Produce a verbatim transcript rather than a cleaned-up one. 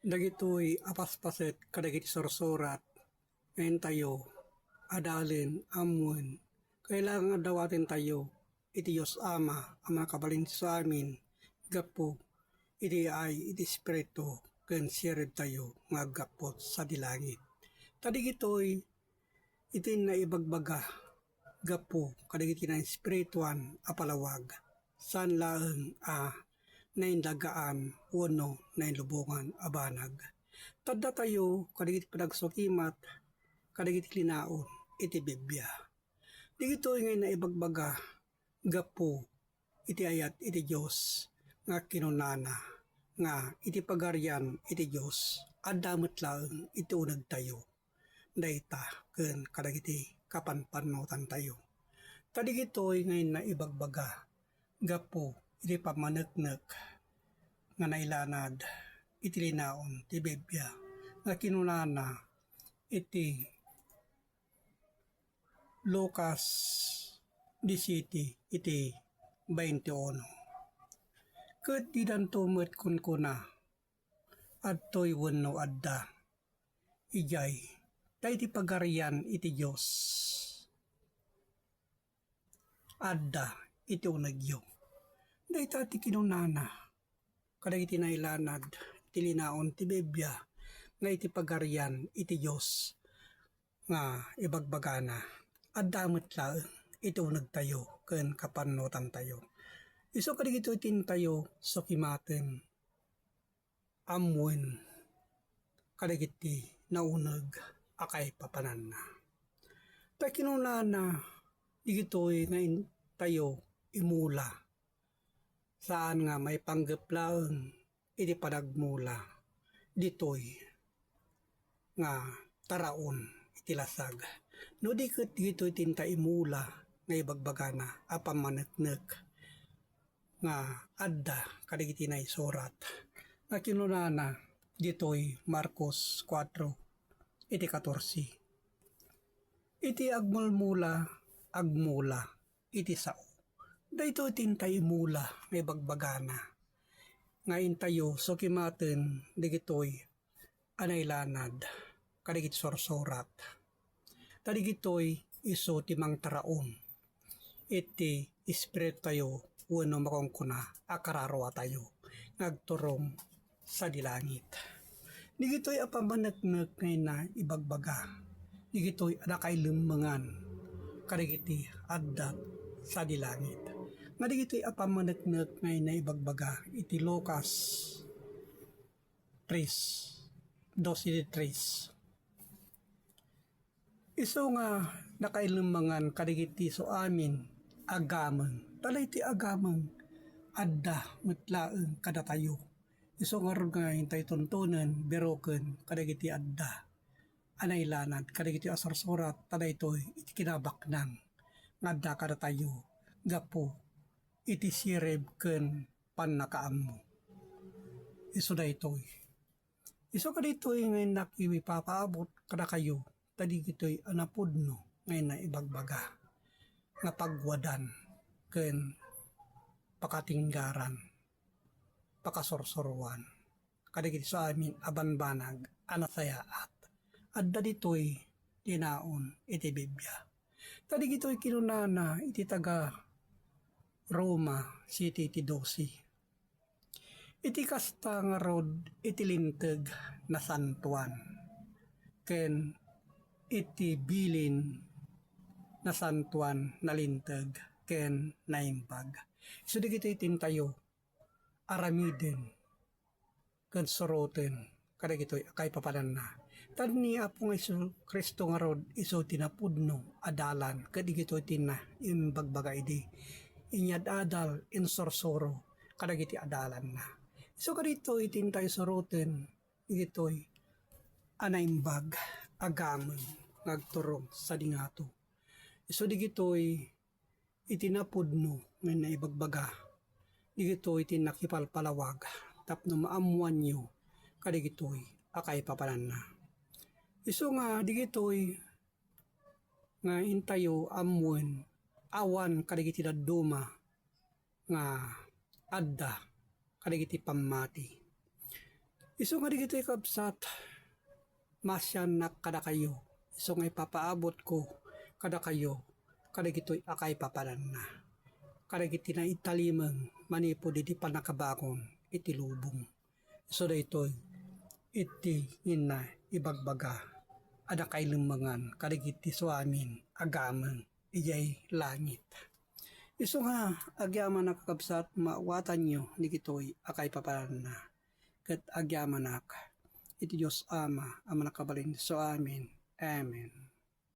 Dagitoy a paspaset kadagiti sursurat nga intayo adalen ammoen, kailangan nga dawatentayo iti Dios Ama a makabalin sa amin gapu iti ay iti Espiritu ken sirebtayo nga aggapu sadi langit. Ta digitoy iti naibagbaga gapu kadagiti naespirituan a palawag, saan laeng a naindagaan wenno nainlubongan a banag. Tadda tayo kadagiti panagsukimat kadagiti linaon iti Biblia. Digitoy nga naibagbaga gapu iti ayat iti Dios nga kinunana nga iti pagarian iti Dios, adda met laeng iti unegtayo dayta ken kadagiti kapanpannutantayo. Ta digitoy nga naibagbaga gapu iti pammaneknek nga nailanad iti linaon ti Biblia nga kinunana iti Lucas disiete iti baintiuno. Ket didanto met kunkuna, "Adtoy wenno adda." Idiay, ta iti pagarian iti Dios, adda iti unegyo. Dayta ti kinunana kadagiti nailanad ti linaon ti Biblia nga iti pagarian iti Dios nga ibagbagana, adda met laeng iti unegtayo ken kapannutantayo. Isu kadagitoy ti intayo sukimaten ammoen kadagiti nauneg a kaipapananna. Ta kinunana, digitoy nga intayo imula, saan nga maipanggep laeng iti panagmula ditoy nga taraon iti lasag. No di ket ditoy ti inta imula nga ibagbagana a pammaneknek nga adda kadagiti naisurat nga kinunana ditoy Marcos kuatro iti katorse. Iti agmulmula, agmula iti sao. Daytoy ti inta imula nga ibagbagana nga intayo sukimaten dagitoy a nailanad kadagiti sursurat. Ta dagitoy isu ti mangtaraon iti espiritutayo wenno makunkuna a kararuatayo nga agturong sadi langit. Dagitoy a pammaneknek nga inna ibagbaga, dagitoy a nakailemmengan kadagiti adda sadi langit. Nga dagitoy a pammaneknek nga inna ibagbaga iti Lucas tres, dos iti tres. Isu nga nakailemmengan kadagiti isu amin a gameng. Ta daytoy a gameng, adda met laeng kadatayo. Isu ngarud nga intay tuntunen, biroken kadagiti adda a nailanad kadagiti a sursurat, ta daytoy iti kinabaknang nga adda kadatayo gapu iti sirib ken pannakaammo. Isu daytoy. Isu kadaytoy nga innak ipapaabot kadakayo, ta dagitoy a napudno nga inna ibagbaga nga pagwadan ken pakatinggaran, pakasursuroan kadagiti isu amin a banbanag a nasayaat. Adda ditoy linaon iti Biblia. Ta dagitoy kinunana iti taga Roma siyete iti dose. Iti kasta ngarud iti Linteg Nasantoan ken iti bilin nasantoan, nalinteg ken naimbag. Isu dagitoy ti intayo aramiden ken suroten kadagitoy a kaipapananna. Ta ni Apo nga Jesu-Cristo ngarud isu ti napudno a dalan ket dagitoy ti na imbagbaga idi inyad-adal, insursuro kadagiti adalanna. Isu kadagitoy ti intayo suroten dagitoy a naimbag a gameng nga agturong sadi ngato. Isu dagitoy iti napudno nga naibagbaga, dagitoy ti nakipalpalawag tapno maammoanyo kadagitoy a kaipapananna. Isu nga dagitoy nga intayo ammoen awan kadagiti dadduma nga adda kadagiti pammati. Isu nga dagitoy, kabsat, maasiannak kadakayo, isu nga ipapaabutko kadakayo kadagitoy a kaipapananna, kadagiti naitalimeng manipud idi pannakabangon iti lubong. Isu daytoy iti inna ibagbaga a nakailemmengan kadagiti suamin a gameng idiay langit. Isu nga agyamanak, kakabsat, maawatanyo dagitoy a kaipapananna, ket agyamanak iti Dios Ama a Mannakabalin ti suamin. Amen.